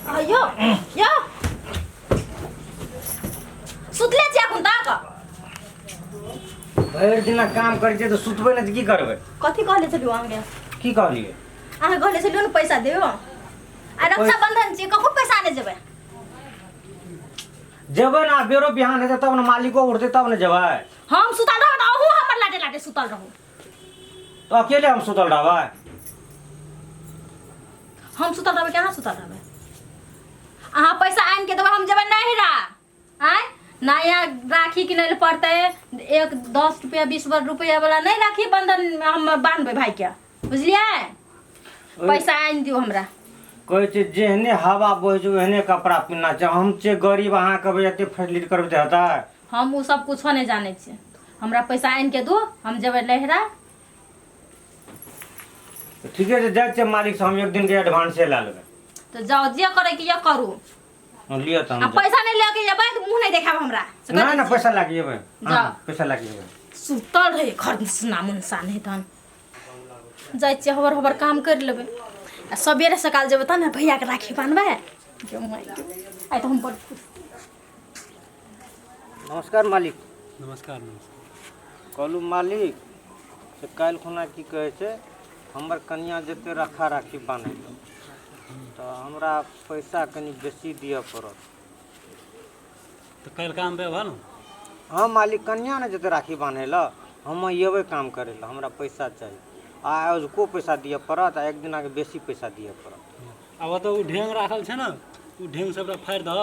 आयो यो सुतले छी अखन तक। भरि दिना काम करै छियै तऽ सुतबै नहि तऽ की करबै? कथी कहले छलियो अहाँके? की कहलियै? अहाँ कहले छलियो ने पैसा देबो, आ रक्षाबंधन छी, कखन पैसा नहि जेबै? जेबै ने, बेरो बिहान हेतै तब ने, मालिको उठतै तब ने जेबै। हम सुतल रहब तऽ अहूँ हमर लाटे लाटे सुतल रहू। तऽ अकेले हम सुतल रहबै? हम सुतल रहबै कि अहाँ सुतल रहबै? अहाँ पैसा आनि के देबै, हम जेबै नैहरा। आँय, नया राखी किनै लए पड़तै। एक 10 रुपया 20 रुपया वाला नहि, राखी बंधन हम बान्हबै भाइके, बुझलियै? पैसा आनि दियौ हमरा। कहै छै जेहने हवा बहै छै ओहने कपड़ा पिन्हना छै। हम छियै गरीब, अहाँ कहबै एते फैसिलिटी करबै तऽ हेतै? हम ओ सब कुछो नहि जानै छियै, हमरा पैसा आनि के दू, हम जेबै नैहरा। तऽ ठीके छै, जाइ छियै मालिकसँ हम एक दिनके एडवांसे लए लेबै। तऽ जाउ, जे करैके यऽ करू। हँ, लिअ तऽ आ हम जाउ। पैसा नहि लऽ के जेबै तऽ मुँह नहि देखायब हमरा से कहि नहि दै नहि छियै। पैसा लए के जेबै। हँ। जाउ। पैसा लए के जेबै। सुतल रहै घर नाम इंसान है। तहन जाइ छियै, हबर हबर काम करि लेबै आ सबेरे सकाल जेबै तब ने भैयाके राखी बान्हबै। आइ तऽ हम बड़ खुश। नमस्कार मालिक। नमस्कार, नमस्कार। कहलहुँ मालिक से काल्हि खुना की कहै छै, हमर कनिआँ जेतै रखा राखी बान्है लए, तऽ हमरा पैसा कनि बेसी दिअ पड़त। तऽ काल्हि काम पे ने? हँ मालिक, कनिआँ ने जेतै राखी बान्है लए, हम अयबै काम करै लए, हमरा पैसा चाही। आ अजुको पैसा दिअ पड़त आ एक दिनाके बेसी पैसा दिअ पड़त। आब ओतऽ ओ ढेंग राखल छै ने, ओ ढेंग सबटा फाड़ि दह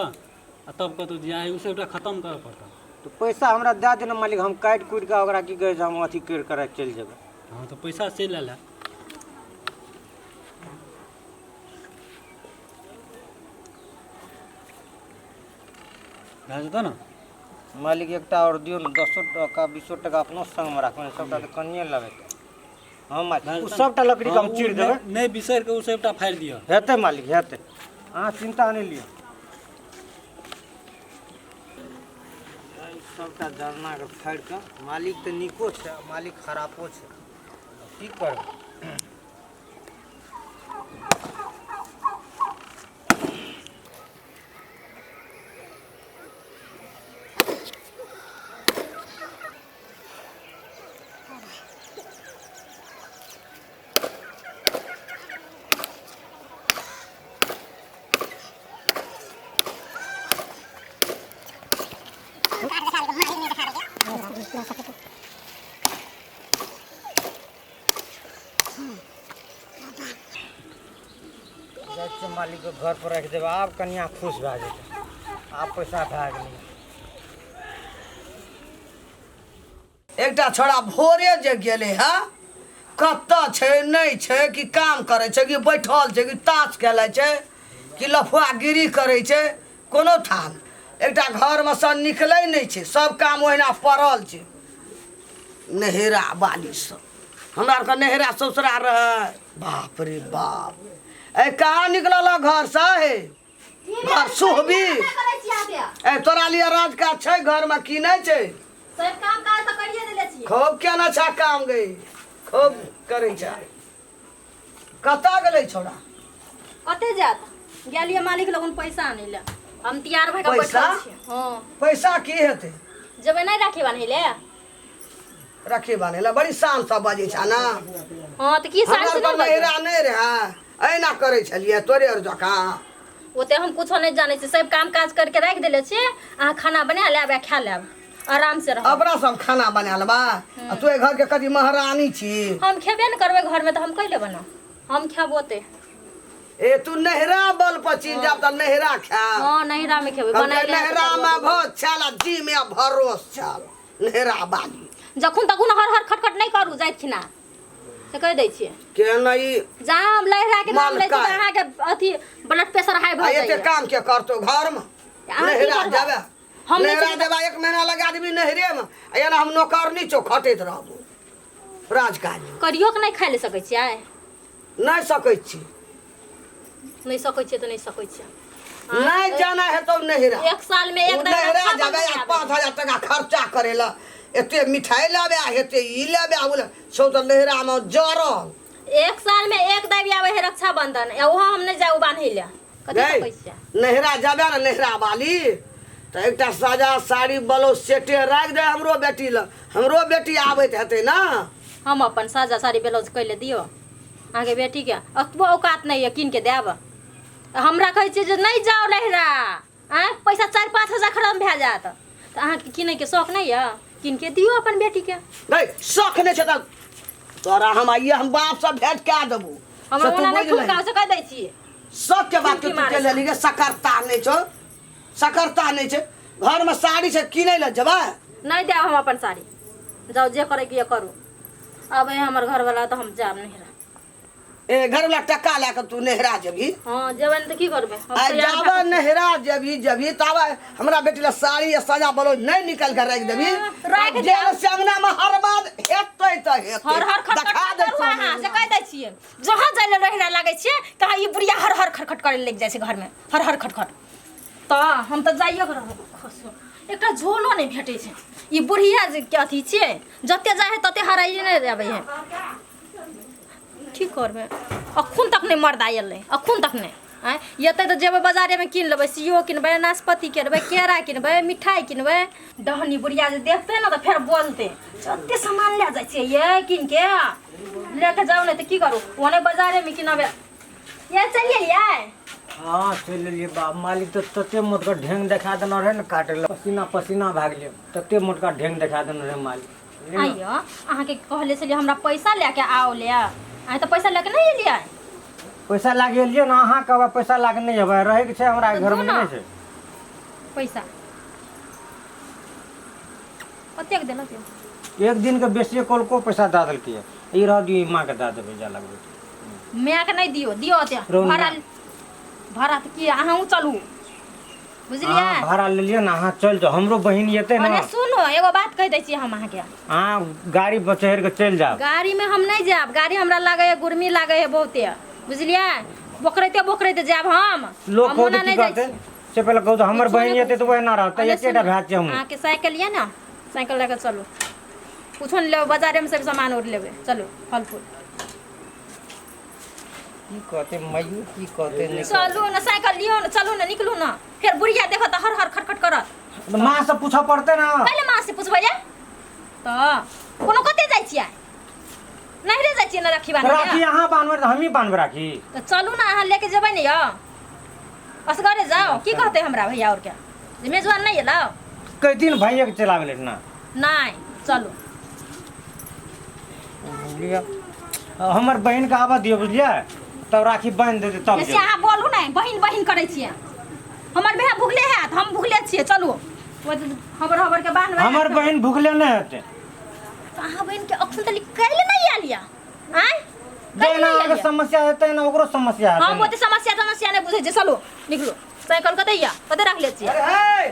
आ तब कतहु जे आइ ओ सबटा खतम करऽ पड़तऽ। तऽ पैसा हमरा दए देना मालिक, हम काटि कुटि कऽ ओकरा की कहै छै, हम अथी करि कऽ चलि जेबै। हँ, तऽ पैसा चलि आयल है। भए जेतौ ने? मालिक, एकटा आओर दियौ ने, 10 टका 20 टका अपनो संगमे राखबै, सबटा तऽ कनिए लेबै। हँ मालिक, ओ सबटा लकड़ीके हम चीर देबै। नहि बिसरि कऽ ओ सबटा फाड़ि दिअ। हेतै मालिक, हेतै, अहाँ चिन्ता नहि लिअ। सबटा जरनाके फाड़ि कऽ। मालिक तऽ नीको छै, मालिक खरापो छै, की करबै? जाइ छियै मालिकके घर पर राखि देबै। आब कनिया खुश भए जेतै, आब पैसा भए गेलै। एकटा छोड़ा भोरे जे गेलै हँ, कतऽ छै नहि छै, कि काम करै छै कि बैठल छै, कि ताश खेलै छै, कि लफुआगिरी करै छै, कोनो थाह नहि। एकटा घरमे सँ निकलै नहि छै, सब काम ओहिना पड़ल छै। नहिरा बाली सब हमरा आरके नहिरा ससुरा रहै, बाप रे बाप। ए कहाँ निकलल घरसँ हे? घर सुहबी करै छी अहाँके। ए तोरा लिए राज काज छै घरमे की नहि छै? सब काम काज तऽ करिए देले छी। खूब केना छै काम गई, खूब करै छै। कतऽ गेलै छोड़ा? कते जायत, गेलियै मालिक लगन पैसा आनै लए। हम तैयार भए कऽ पैसा? बैठल छी। हँ। पैसा की हेतै? जेबै नहि राखी बान्है लए? राखी बान्है लए? बड़ी शानसँ बजै छै ने। हँ तऽ की, हमरा साल से आरके नहि बजै? नहिरा नहि रहै, एहिना करै छलियै तोरे आर जकाँ? ओते हम कुछो नहि जानै छी। सब काम काज करके राखि देले छी, अहाँ खाना बना लेब आ खा लेब, आराम से रहब। अपना सब खाना बना लेबा आ तू एहि घरके कथी महारानी छी? हम खेबे ने करबै घरमे तऽ हम कैले बनाउ? हम खेबो ओते। ए तू नहिरा बल पर चीज जाब तऽ नहिरा खा। हँ, नहिरा मे खेबै। कहलकै बनाय नहिरा मे भोज छल आ जी मे भरोस छल नहिरा बाली। जखन तखन हर हर खटखट नहि करू जाइत खिना, से कहि दै छियै। के नहि जहाँ हम लहरा के नाम लै छी तऽ मलकाय। अहाँके अथी ब्लड प्रेशर हाई आ भऽ एते जाइए। काम के करतो घरमे? अहाँ की नहिरा करबै? जेबै? हम नहि नहिरा जेबै। जेबै, एक महीना लगा देबी नहिरेमे आ एना हम नौकरनी छौ, खटैत रहबो राजकाज। करियो के नहि खाइ लए सकै छियै? नहि सकै छी। नहि सकै छियै तऽ नहि सकै छियै। नहि जाना हेतौ नहिरा। एक साल में एक ओ दिन नहिरा रक्षाबंधन जेबै आ आबै। 5000 टका खर्चा करे ला एते मिठाई लाबे हेते ई लाबे ओ लाबे सौ तऽ नैहरामे जरल। एक साल में एक दाबी आवे है रक्षाबंधन, या वहाँ हम नहीं जाऊ बांधे ले। कथी नहीं, सकै छियै? नैहरा जाबे ने नैहरा वाली तऽ एकटा साजा साड़ी ब्लाउज सेटे राखि दे हमरो बेटी लए, हमरो बेटी आबैत हेतै ने। हम अपन साजा साड़ी ब्लाउज कैले दियौ अहाँके बेटीके? अतबो औकात नहीं है कीन के देब। हमरा कहै छियै जे नहि जाउ नैहरा, आँय पैसा 4-5 हजार खतम भए जायत। तऽ अहाँके किनैके शौक नहि यऽ? कीन के दियौ अपन बेटीके। नहीं, शौक नहि छै तऽ तोरा हम आइए हम बापसँ भेंट कए देबौ। हमरा से तू ओना नहि बुझि लही। फुलकाव से कहि दै छियै। शौक के बात के फुलकी तू मारै के लेली गे? सकरता नहि छौ, सकरता नहि छै। घरमे साड़ी छै, किनै लए जेबै? नहि देब हम अपन साड़ी, जाउ जे करैके यऽ करू। अबै हमर घरवला तऽ हम जायब नैहरा। ए घरवला टका लए कऽ तू नैहरा जेबही? हँ जेबै ने तऽ की करबै हम? आ तैयार जाबे भए कऽ- नैहरा जेबही जेबही ताबे हमरा बेटी लए साड़ी आ साया ब्लाउज नहि निकालि कऽ राखि देबही? राखि जे देब। अंगनामे हर बात हेतै तऽ हेतै। हर हर खटखट देखा दै करू छौ। अहाँ से कहि दै छियै। जहाँ जाइ लए रहिरा लागै छियै तहाँ ई बुढ़िया हर हर खटखट करे लागि जाइ छै घरमे, हर हर खटखट। तऽ हम तऽ जाइए के रहब। खसो एकटा झोलो नहि भेटै छै। ई बुढ़िया जे के अथी छियै, जते जाइ है तते हराइए नहि आबै है। की करबै, अखन तक नहि मर्दा एलै, अखन तक नहि। आँय एतै तऽ जेबै बाजारेमे कीन लेबै, सेबो किनबै, नाशपाती किनबै, केरा किनबै, मिठाइ किनबै। डहनी बुढ़िया जे देखतै ने तऽ फेर बोलतै, जते सामान लए जाइ छियै ये कीनके लए कऽ जाउ, नहि तऽ की करू, ओने बाजारेमे किनबै। ये चलि गेलियै? हँ चलि एलियै। बाप मालिक तऽ तते मोटका ढेंग देखा देने रहै ने काटै लए, पसीना पसीना भए गेलै। तते मोटका ढेंग देखा देने रहै मालिक, बुझलियै ने? आइयो अहाँके कहले छलियै हमरा पैसा लए के आओ ले, अहाँ तऽ पैसा लए के नहि एलियै। पैसा लए के एलियै ने। अहाँ कहबै पैसा लए के नहि अबै, रहैके छै हमरा तऽ घरमे। दू ने। नहि छै। पैसा कतेक देलक यौ? एक दिनके बेसिए कहलको पैसा दऽ देलकै। ई रह दियौ, ई माँके दऽ देबै जा लगबै। मायके नहि दियौ, दियौ ओते रहू भाड़ा। ना। भाड़ा तऽ की, अहूँ चलू, बुझलियै? अहाँ भाड़ा लेलियै ने, अहाँ चलि जाउ, हमरो बहिन एतै ने। अरे सुनू, एगो बात कहि दै छी हम अहाँके। अहाँ गाड़ी पर चढ़ि कऽ चलि जाउ। गाड़ीमे हम नहि जायब। गाड़ी हमरा लागैए गर्मी लागैए बहुते, बुझलियै? बोकरैते बोकरैते जायब हम। लोक हम कहू ओना तऽ की नहि जाइ कहतै छी। से पहिले कहू तऽ। हमर कुछो बहिन नहि। एतै तऽ ओहिना रहतै। अरे एकेटा सुनू, भए छै हम। अहाँके साइकिल यऽ ने? साइकिल लए कऽ चलू। कुछो नहि लेबै, बाजारेमे सब सामान उर लेबै। चलू, फल फूल। की कहतै माइयो, की कहतै नहि कहतै? चलू ने, साइकिल लियौ ने, चलू ने, निकलू ने। फेर बुढ़िया देखत तऽ हर हर खटखट करत। तऽ माँ से पूछऽ पड़तै ने। पहिले माँ से पुछबै ये तऽ कोनो कते जाइ छियै? नैहरे जाइ छियै ने राखी तऽ बान्है राखी लए? अहाँ बान्हबै तऽ हमही बान्हबै राखी। तऽ चलू ने, अहाँ लेके जेबै ने यौ? असगरे जाउ, की कहतै हमरा भैया आओर के जे मेजबान नहि एलौ? कई दिन भाइये के चलाबै लए ना। नहि, चलू। बुझलियै, हमर बहिन के आबऽ दियौ, बुझलियै? तब राखी बान्हि देतै तब से जेबै। अहाँ बोलू ने, बहिन बहिन करै छियै। हमर भैया भुखले हैत, हम भुखले छियै। चलू, हमर हमर के बान्हबै। हमर बहिन भुखले नहि हेतै। तऽ अहाँ बहिन के अखन तक काल्हि नहि आयल यऽ? आँय, काल्हि जेना नहि आयल अहाँके यऽ? समस्या हेतै ने ओकरो समस्या हेतै हम ने। ओते समस्या समस्या नहि बुझै छियै। चलू, निकलू। साइकिल कतऽ यऽ? कतऽ रखले छियै? अरे हे,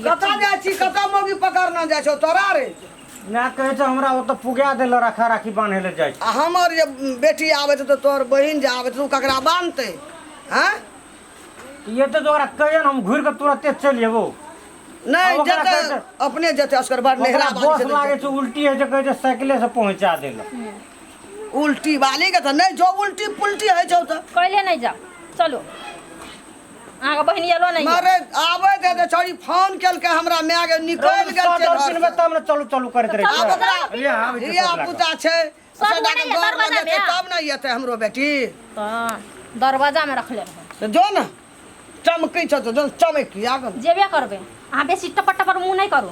कतऽ जाइ छी? कतऽ मौगी पकड़ना जाइ छौ तोरा रे? ना कहै छै हमरा ओतऽ पुगा देल, राखा राखी बान्है लए जाइ छै। आ हमर जे बेटी आबै छै तऽ तोहर बहिन जे आबै छै, ओ ककरा बान्हतै? हँ ये तऽ ओकरा कहियो ने, हम घुरि कऽ तुरते चलि जेबौ। नहि। आ ओकरा जेतै कहै छै- अपने जेतै असगर, बड़ ओकरा नैहरा बस बाली छै। लागै छै, उल्टी होइ छै, कहै छै साइकिले से पहुँचा देलक। उल्टी वाली के तऽ नहि जो उल्टी पुल्टी होइ छौ तऽ। कैले नहि जाउ, चलू। अहाँके बहिन एलो नहि यऽ। मरे आबै दे दे छौड़ी। फोन केलकै हमरा माय के, निकलि गेल छै सौ घर किनबै से। तब ने चलू चलू करैत रहै आब छै। ओकरा ले आबै छै धिया सब लए कऽ। पुता छै, सब सबटा के नहि गौर दरवाजा लगेतै मे। तब ने एतै हमरो बेटी। तऽ दरवाजामे रखले रहै। तऽ जो ने, चमकै छौ तऽ जो चमक आगल। जेबे करबै। अहाँ बेसी टपर टपर मुँह नहि करू।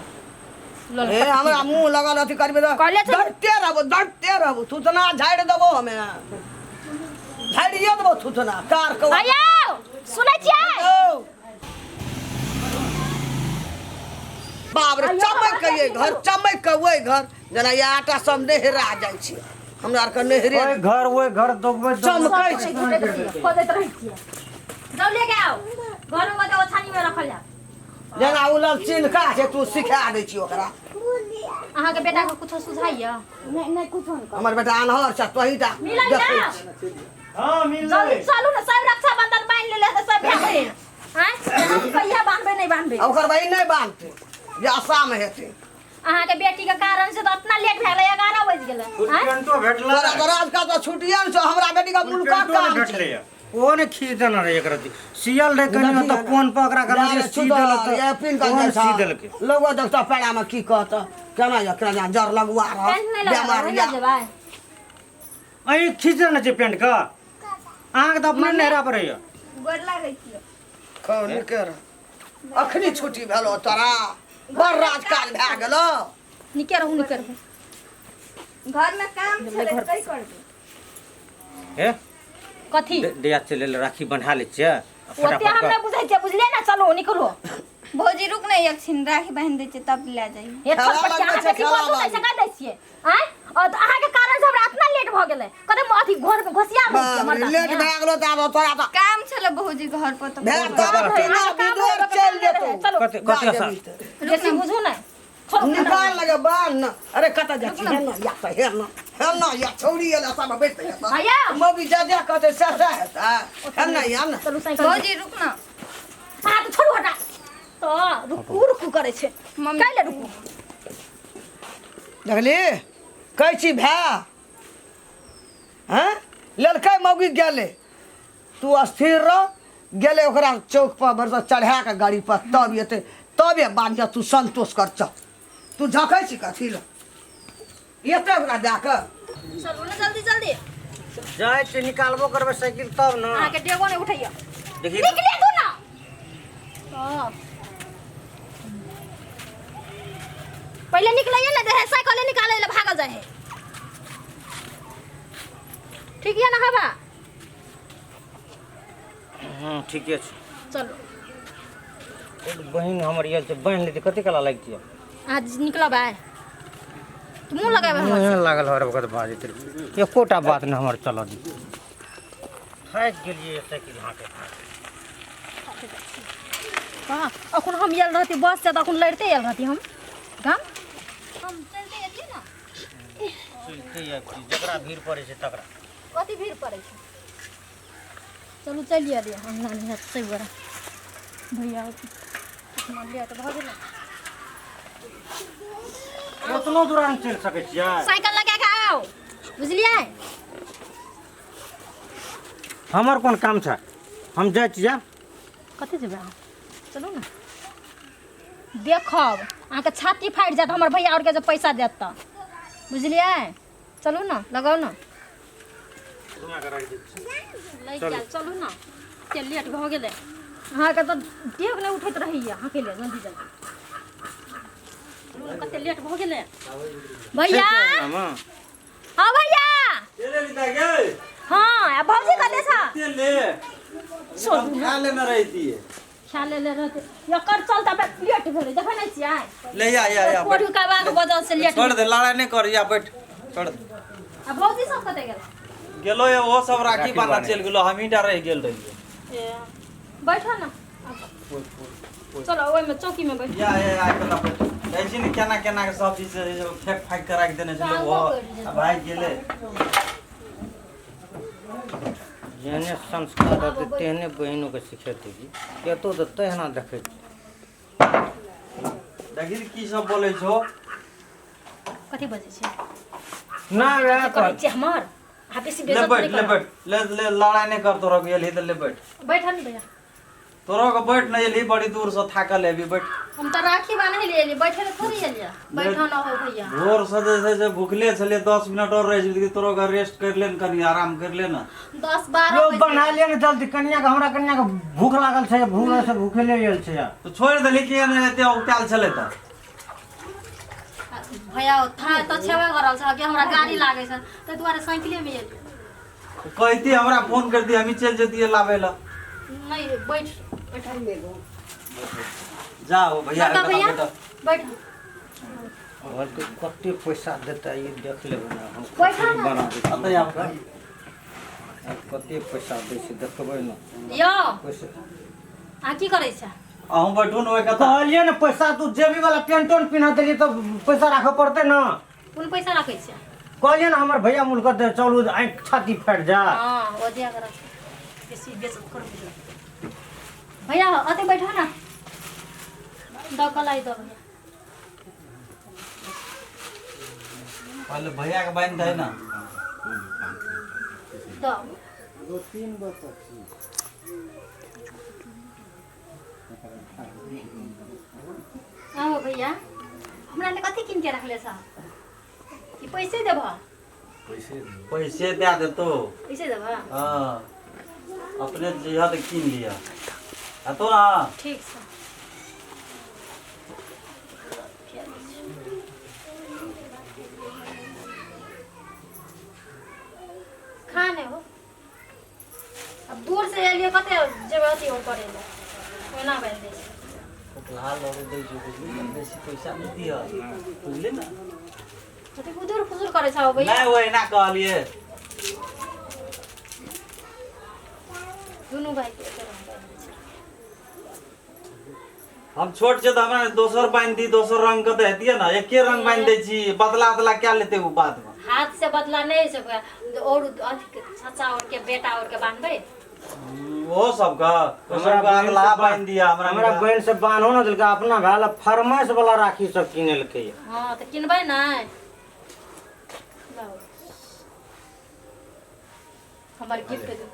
लोल ए हमरा मुँह लगल अथी करबै तऽ कहले छलै। डरते रहबो, डरते रहबो। थुथना झाड़ि देबो, हमे झाड़िए देबो थुथना कार के। आयौ, सुनै छियै? यौ। बाप रे, चमक के ये घर, चमक के ओहि घर, जेना ई आटा सब नहरा जाइ छै हमरा आरके नहरे। ओहि घर, ओहि घर दोगबै। चमकै छै। खोजैत रहै छियै। जाउ, लेके आउ। घरमे बता ओछानीमे रखल जायत। जेना ओ लग चिन्हका छै, तू सिखा दै छी ओकरा। अहाँके बेटाके कुछो सुझाइया? नहि नहि, कुछो नहि। हमर बेटा अनहर छै, तोही टा मिलल देखै ना? छी। हँ मिललै। चलू, चलू ने। सब रक्षाबंधन बान्हि लेले तऽ सब भाय बहिन। आँय, हम कहिया बान्हबै, नहि बान्हबै? आ ओकर बहिन नहि बान्हतै जे आशामे हेतै। अहाँके बेटी के कारण से तऽ इतना लेट भए गेलै, 11 बजि गेलै। फुल आँय? पेंटो भेटलै। तोरा तऽ राजका तऽ छुटिए ने छौ, हमरा बेटी के फुल मुल्कक पेंटो नहि काम छै। भेटलैए, ओहो ने खींच देने रहै एक रत्ती। सियल रहै कनि, ओतऽ कोन पर ओकरा कहलक जे सी देलक ये तऽ पिन कऽ ओहो जाइ ने छौ। सी देलकै। लोगो देखतौ पेड़ामे की कहतौ, केना ये केना जर लगुआ रह पेंट नहि लगाबै, बेमार ओहिना या। जेबै। अहीं खींच देने छै पेंटके, अहाँके तऽ अपने नहरा पड़ैए। गोर लागै छियौ। कहू नीके रह। अखनी छुट्टी भेलो तोरा, बड़ राजकाज भए गेलो। नीके रहू, नीके रहू। घरमे काम छलै तै करबै। हे। कथी? दिया चलि राखी बन्हा लै छियै आ ओते फटाफट हम कऽ। नहि बुझै छियै, बुझलियै ने? चलू निकलू। भौजी रुक ने एक छिन, राखी बान्हि दै छियै तब लए जाइए। एक खेला पर लगबै अहाँ छै, बेसी खेला बाजू नहि बाजू। सका दै छियै आँय, और तऽ अहाँके कारण से हमरा इतना लेट भऽ गेलै। कते अथी घर मे घोसिया भेल छियै बाप रे, मर्दा लेट संगे। भए गेलो तऽ आब तोरा तऽ काम छलै भौजी घर पर तऽ भए तब अहाँके टीना काम बिदोर रहै, चलि जेतौ। चलू। कते जा कते जेबही तऽ। बेसी बुझू नहि, छोड़ू। निकाल लगे बान्ह न। अरे कतऽ जाइ छी? हे न या तऽ हे न, हे न या छौरी एलै सब बैठ गेल। भैया। मम्मी जा जा कहतै सएह सएह हेतै। हे न या न। चलू साइकिल। भौजी रुक न। अहाँ तऽ छोड़ू, हटा तऽ रुकू रुकू करै छै। मम्मी। काल्हि रुकू। देखली कहै छी भाय, हँ लेलकै मौगी गेलै, तू स्थिर रह। गेलै ओकरा चौक पर भरसँ चढ़ा कऽ गाड़ी पर तब एतै, तबे बान्हिऽ तू संतोष कर। चल, तू झखै छी कथी लए? एतै ओकरा दए कऽ। चलू ने जल्दी जल्दी। जाइ छियै, निकालबो करबै साइकिल तब ने। अहाँके डेगो नहि उठैया। देखी। निकले तू ना। हाँ। पहिले निकलैए ने दे है, साइकिले निकालै लए भागल जाइ है। ठीक यऽ ने हवा? हूँ, ठीके छै। चलू। बहिन हमर आयल छै, बान्हि लेतै। कते काला लगतियै? अहाँ निकलब आइ कि मुँह लगेबै हमर? मुँहे लागल हर वक्त बाजैत रहै, एकोटा बात नहि हमर चलऽ दी। थाकि गेलियै साइकिल हाँके। कहाँ अखन हम आयल रहती बस से तऽ अखन लड़िते आयल रहती हम गाम। हम चलते एलियै ने। चलिते आबि छी, जकरा भीड़ पड़ै छै तकरा। कथी भीड़ पड़ै छै? चलू, चलि एलियै हम नानी हाथ से बड़ा भैया अपना लेट भऽ गेलै। ओतनो दूरा नहि चलि सकै छियै। साइकिल लगा के आउ, बुझलियै? हमर कोन काम छै, हम जाइ छियै। कथी जेबै अहाँ? चलू ने, देखब अहाँके छाती फाटि जायत हमर भैया आओरके जे पैसा देत तऽ, बुझलियै? चलू ने, लगाउ ने। लागि गेल। चलू ने, एते लेट भऽ गेलै। अहाँके तऽ डेग नहि उठैत रहैए अहाँके लिए। जल्दी जल्दी चलू ने, कते लेट भऽ गेलै। भैया, हाँ भैया। हाँ, आ भौजी कतऽ छ? ले खा लेने रहितियै। खा लेले रहते, एकर चलते लेट भेलै, देखै नहि छियै? ले या या या। कोढ़ी के वजह से लेट। छोड़ दे, लड़ाई नहीं कर, या बैठ, छोड़ दे। आ भौजी सब कतऽ गेल? गेलो ये ओहो सब राखी राखी बान्ह बान्हे। चलि गेलो, हमही टा रहि गेल रहियै। ए, बैठो ने, चलो ओहिमे चौकी में बैठ। या या या केना बैठ जाइ छी ने, केना केना के सब चीज से फेंक फाँक के राखि देने छलै टांगो ओहो कटि जेतै। आ भागि गेलै। जेहने संस्कार रहतै तेहने बहिनोके सिखेतै की एतौ तऽ तहिना देखै छी। देखी ने की सब बोलै छौ। कथी बजै छै? ना वएह करै छियै हमर अहाँ बेसी ले बेइज्जत बैठ नहि ले करब। बैठ ले ले, लड़ाई नहीं कर, तोरा के एलही तऽ ले बैठ। बैठल ने भैया। तोरा के बैठ नहि एलही, बड़ी दूर से थाकल हेबी, बैठ। हम तऽ राखी बान्है लए एलियै, बैठे लए थोड़ी एलियै। बैठो न हो भैया। भोर से जे छै से भुखले छलियै, 10 मिनट और रहि जेतै, तोरा के रेस्ट कर ले ने, कनि आराम कर ले ने। 10 12 यौ बजि बना लिअ ने जल्दी कनिया के, हमरा कनिया के भूख लागल छै, भूख से भूखेले गेल छै। तऽ छोड़ि देली कि नहि एते औकाल छलै तऽ? भैया था तऽ छेबे करल छै कि हमरा गाड़ी लागै छै, ताहि दुआरे साइकिले मे एलियै। कहती हमरा फोन करती, हमही चलि जैतियै लाबै लए। नहि, बैठ बैठ। जाओ भैया। बड़का भैया। बेटा। बैठ। कहलकै कते पैसा देतै ई देख लेबै ने हम। बैठो ने। बना दै अतऽ छियै। आब। आब कते पैसा दै छै देखबै ने। यौ। पैसा। अहाँ की करै छै? अहूँ बैठू ने ओहि कतऽ। कहलियै ने पैसा, तू जेबी वाला पेंटो ने पिन्हा देलियै तऽ पैसा राखऽ पड़तै ने। कोन पैसा राखै छै? कहलियै ने हमर भैया मुल्क दे, चलू आँखि छाती फाटि जा। हाँ, ओ दिया करत बेसी बेच करू। भैया अते बैठो ना, दऽ कलाई दऽ भैया। पहिले भैया के बांधि दे ना। दो आओ भैया, हमरा ले कथी कीन के रखले छ? कि पैसे देबह? पैसे दे देतो। पैसे देबह? हाँ, अपने जिहा तऽ कीन लिअ। हेतौ ना? ठीक छै। खा ने हो, अब दूर से एलियै कते जेबै अथी और करै लए, ओना बाजि दै छै। लाल और दै छै बुझली ने, बेसी पैसा नहि दिअ बुझली ने। कते उदुर फुसुर करै छ भैया। नहि, ओहिना कहलियै। दुनू भाई के एके रंग बान्हि दै छै। हम छोट छै तऽ हमरा दोसर बान्हि दी, दोसर रंग के तऽ हेतियै ने। एके रंग बान्हि दै छी, बदला बदला क्या लेतै ओ बादमे। हाथ से बदला नहीं छै भैया, और अथी के चाचा और के बेटा और के बांधबै। ओहो सबके ओ सबके अदला बान्हि दिअ हमरा। हमरा बहन से बान्हो न देलकै, अपना भाय ला फरमाइश वाला राखी सब किनलकै। हाँ तऽ किनबै नहि। लाउ। हमर गिफ्ट दे।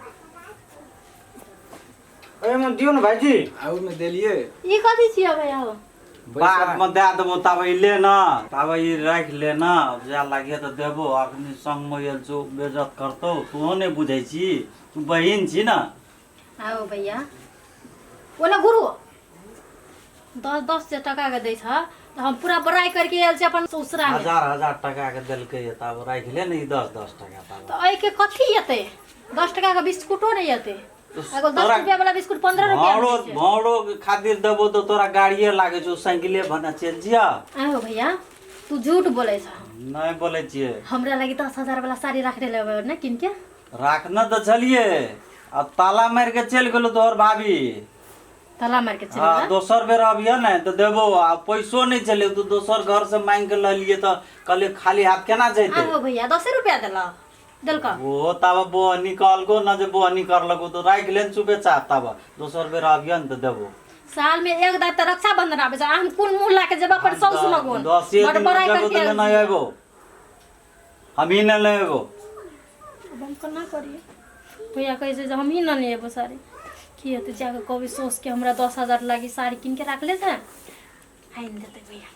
ओहिमे दियौ ने भाईजी। आ ओहिमे देलियै। ई कथी छियै भैया हो? बाद मे दए देबो, ताबे ई ले ना, ताबे ई राखि ले ना, जा लागिए तऽ देबो। अखनी संगमे आयल छौ, बेइज्जत करतौ, तूहो नहि बुझै छी, तू बहिन छी ना। आओ भैया, ओने गुरु दस दस से टका के दै छ तऽ हम पूरा बड़ाई करके आयल छी अपन ससुरा में। हजार हजार टका के देलकै, तब राखि ले ने ई दस दस टका ताबे। तऽ एहिके कथी एतै? 10 टका के बिस्कुटो नहि एतै। एगो 10 तोरा रुपया वाला बिस्कुट 15 रुपया में भाड़ो दै छै। भाड़ो के खातिर देबो तऽ तोरा गाड़िए लागै छौ, साइकिले भने चलि जिया। आहो भैया, तू झूठ बोलै छ। नहि बोलै छियै। हमरा लागि 10,000 वाला साड़ी राखने लेबै ने किन के? राखने तऽ छलियै, आ ताला मारि के चलि गेलौ तोहर भाभी। ताला मारि के चलि हाँ गेलै? दोसर बेर अबिह ने तऽ देबो। आ पैसो नहि छलै तऽ दोसर घर से मांगि के लऽ लियै, तऽ कहलियै खाली हाथ केना जैतै। आहो भैया, 10 रुपया देलक देलक? ओहो ताबे बोहनी कहलको न जे बोहनी करलको तऽ राखि ले चुपे चाप, ताबे दोसर बेर अबिह ने तऽ देबो। साल में एक दाँत तऽ रक्षाबंधन आबै छै, आ हम कोन मुँह लए के जेबै अपन साउस लगन? दसे बड़ दिन बड़ाई जेबो करके तऽ आयल लेने छी। अयबो, हमही ने अयबो। अब हम केना करियै भैया? कहै छै जे हमही ने एबो साड़ी। की हेतै? जाके कहबै साउस के हमरा 10,000 लागी साड़ी कीन के राखले छै, आनि देतै भैया।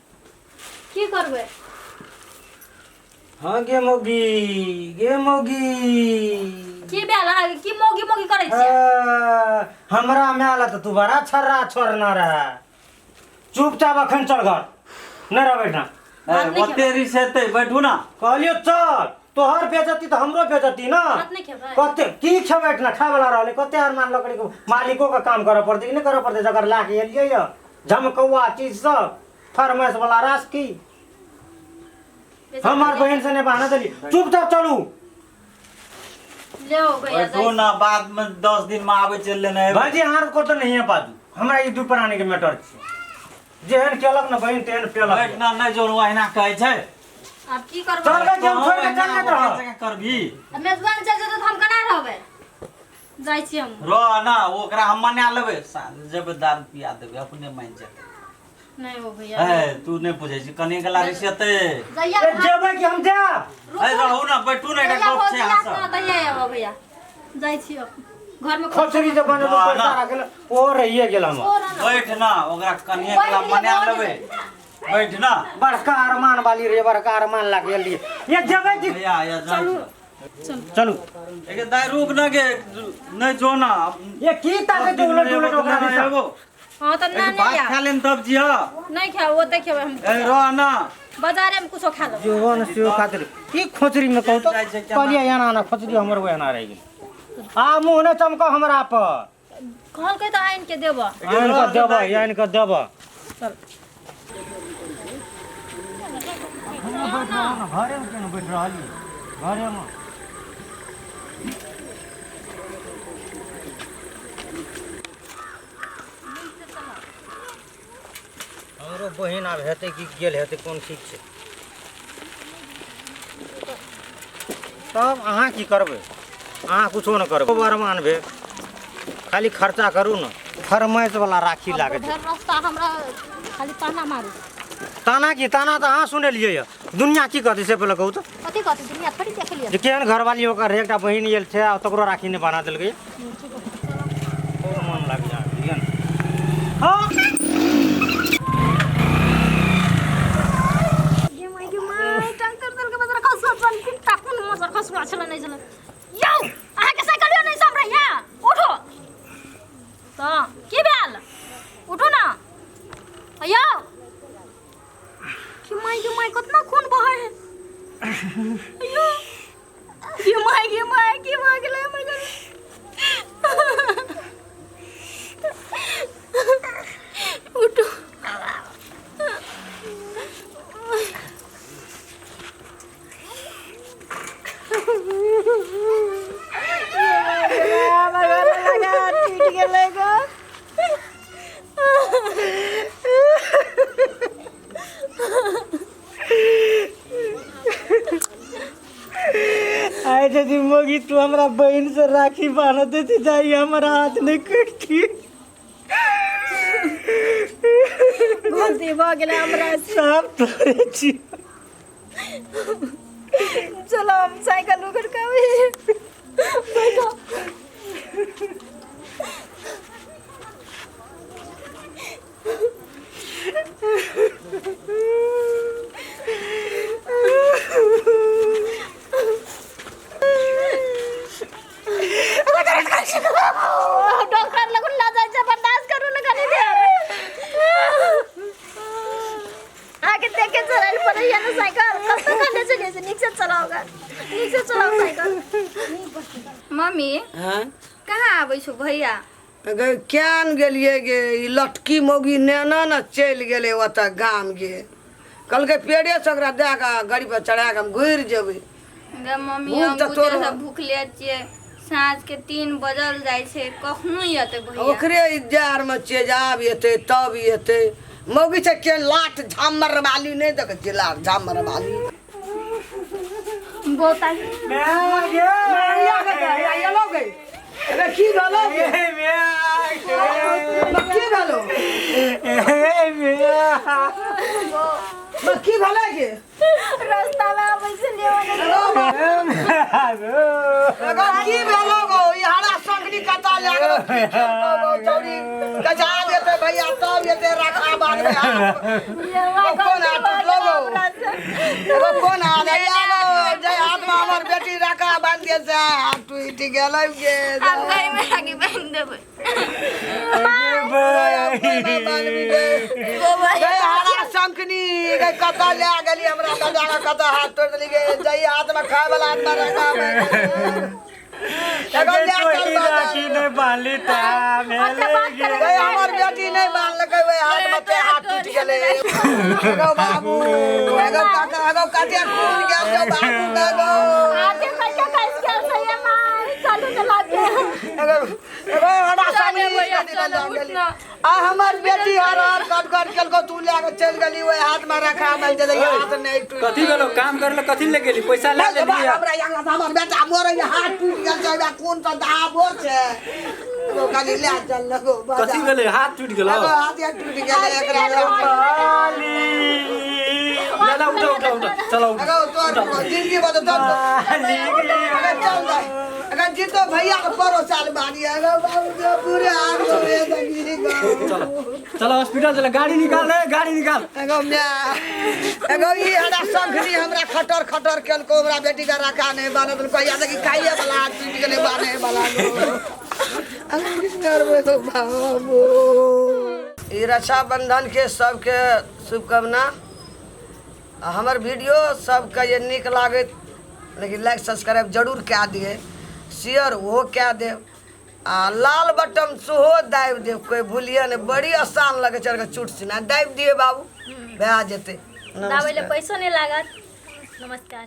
की करबै? हाँ गे मौगी, गे मौगी। की भेल अहाँके? की मौगी मौगी करै छियै? हमरा माय ला तऽ तू बड़ा छर्रा छोड़ना रहे। चुपचाप अखन चल घर, नहि रहबै ना। भात नहि ओते रिसेतै, बैठू ना। कहलियौ चल, तोहर बेजती तऽ हमरो बेजती ना। भात नहि खेबै? कते की खेबै? एहिठिना खाय वाला रहलै कते अरमान लकड़ी के मालिको के काम करऽ पड़तै कि नहि करऽ पड़तै? जकर लए के एलियै यऽ झमकौआ चीज सब, फरमाइश वाला रास की हमर बहन से नहि बहाना देली। चुपचाप चलू। ले भैया। बैठू ना, बाद में 10 दिन में आबै छै लेने अयबै। भाईजी, अहाँ को तऽ नहिए बाजू, हमरा ई दू प्राणी के मैटर छै। जेहन केलक ने बहन तेहन पेलक। बैठ ना, नहि जोन अहिना कहै छै। आब की करबै? चल गए, हम छोड़ि के चल जाइत रह। जगह करबी। आ मेजबान चलि जेतै तऽ हम केना रहबै? जाइ छी हम। रह ना, ओकरा हम मना लेबै। साँझ जेबै, दारू पिया देबै, अपने मानि जेतै। नहि हो भैया। हे, तू नहि बुझै छी, कनि गेला रिसेतै। जहिया ए, जेबै कि हम जायब? हे, रहू ना, बैठू ना, एकटा जहिया गप भौजी छै अहाँ आयत ने सब। तहिया आयब भैया, जाइ छी अब घरमे। खोचरी जे बनेलहुँ ना, पैसा ना। राखल ओ रहिए गेल हमर। ओ रह ना। बैठ ना, ओकरा कनिए गेला मना लेबै, बैठ ना। बड़का अरमान वाली रे, बड़का अरमान लाग गेल रहिए। ये जेबै कि भैया या जाइ छी। चलू। एके दाइ, रुक ना गे, नहि जो ना। ये की ताके जो उलट उलट ओकरा दिशा। अयबो। हाँ तऽ एक नहि भात नहि खा लेन तब जिया। नहि खायब, ओतै खेबै हम। ए, रह ना। बाजारे में कुछो खा लेबै। जीवन सेहो खातिर की खोचरी में कहू तो जाइ छै केना? कहलियै एना एना खोचरी हमर एना रहि गेल। आ मुँह नहि चमकऽ हमरा पर। कहलकै तऽ आनि के देबऽ। आनि कऽ देबऽ, आनि कऽ देबऽ। चल। घरेमे केना बैठ रहलियै घरेमे? हमरो बहिन आब हेतै कि गेल हेतै, कोन ठीक छै? तब अहाँ की करबै? अहाँ कुछो नहि करबै। अरमान भेल, खाली खर्चा करू ने। फरमाइश वाला राखी लागै छै। भरि रास्ता हमरा खाली ताना मारू। ताना की ताना तऽ अहाँ सुनेलियै यऽ। दुनिया की कहतै से पहिले कहू तऽ। कथी कहतै दुनिया थोड़ी देख लिअ जे केहन घरवाली ओकर रहै, एकटा बहिन आयल छै आ तकरो राखी नहि बना देलकै। मन लागि जा बुझलियै ने। हाँ गे my गे my टांग तोड़ देलकै बजर खसुआ चल पिट्टा कोन मजर खसुआ छलै नहि छलै। यौ अहाँके साइकिलियो नहि सम्हरैया, उठो तऽ की भेल, उठू ने यौ। कि my गे my कतना खून बहै है यौ। गे my गे my की भऽ गेलै हमर घर। उठू। टूटि गेलै गो। आइ यदि मोगी तू हमरा बहिन से राखी बान्ह देती तऽ ई हमर हाथ नहि कटती। गलती भऽ गेलै हमरा से। सब तोरे छी। चलो हम साइकिल उकड़ के आबै छी। बैठो। डॉक्टर लग लऽ जाइ छै, बर्दाश्त करू ने कनी देर। आके देख के चलाइल पड़ैया ने साइकिल, कतऽ कने चलै छै, नीक से चलाओ गा, नीक से चलाओ साइकिल। मम्मी हँ कहाँ आबै छौ भैया? गे केन गेलियै गे, ई लटकी मौगी नेना ने चलि गेलै ओतऽ गाम गे। कहलकै पेड़े से ओकरा दए कऽ गाड़ी पर चढ़ा कऽ हम घुरि जेबै। गे मम्मी भूख हम तऽ बुझे तोरो से भूखले छियै, साँझ के 3 बजल जाइ छै, कखनो एतै भैया। ओकरे इंतजारमे छियै जे आब एतै तब एतै। मौगी छै के लाट झामर वाली, नहि देखै छियै लाट झामर वाली। बहुत की भेलो गे? की भेलो? की भेलै गे? रास्ता में आबै छलियै ओने। एगो की भेलो गो? ई हरा संगनी कतऽ लए गेलो? की खेलको गो चौरी? कजा जेतै भैया तब एतै रखा बांधबै हाथ। कोन हाथ टूटलो गो? एगो कोन हाथ है? गो जे हाथ में हमर बेटी रखा बांध के से हाथ टूटि गेलै गे। आब गई में आगे बांधि देबै। गई हरा शंखनी गई कतऽ लए गेली हमरा गजा के कतऽ हाथ तोड़ि देली गे। जई हाथ में खाय वाला हाथ में रखा एगो लए चल बाजार। राखी नहि बान्हली तऽ भेलै गे। गई हमर बेटी नहि बान्हलकै ओहि हाथ में ते हाथ टूटि गेलै। एगो बाबू एगो काका एगो काटे खून गेल छौ बाबू एगो। आगे करके कैस गेल छै ये माय, चलू ने लागे। एगो एगो हरा चले शंखनी भैया, कथी चलो, लए उठ गेली। ना। आ हमर बेटी हर हर कट कट केलको तू लए के चलि गेली ओहि हाथ में रखा मिल गेलै हाथ नहि टूटि। कथी भेलो? काम करले कथी ले गेली? पैसा ले नहीं, लेली? हमरा यहाँ हमर बेटा मरे हाथ टूटि गेल छै, ओकरा कोन सा दहाबो छै। एगो खाली लए चल लगो बाजार। कथी भेलै? हाथ टूटि गेलो? एगो हाथ यार टूटि गेलै एकरा लए। ना ना उठो उठो उठो, चलो उठो। एगो तोर जिंदगी बदल तोर। अगर चल जाए अगर जीतो भैया के परो साल बारी एगो बाबू के पूरे आग में दगी गो। चलो चलो हॉस्पिटल चलो, गाड़ी निकाल रे, गाड़ी निकाल। एगो म्या एगो ई हमरा शंखनी हमरा खटर खटर केलको, हमरा बेटी के रखा नहि बान्हल देलको। या देखी खाइए वाला हाथ टूटि गेलै बान्हे वाला गो। अरे की करबै गो बाबू। ई रक्षाबंधन के सबके शुभकामना। आ हमर वीडियो सबके जे नीक लागैत लेकिन लाइक सब्सक्राइब जरूर कए दिए, शेयर ओहो कए देब आ लाल बटन सेहो दाबि देब, कोइ भूलिए नहि। बड़ी आसान लगै छै अगर चुट सिना दाबि दिए बाबू भए जेतै। दाबै लए नमस्कार। पैसो नहि लागत। नमस्कार।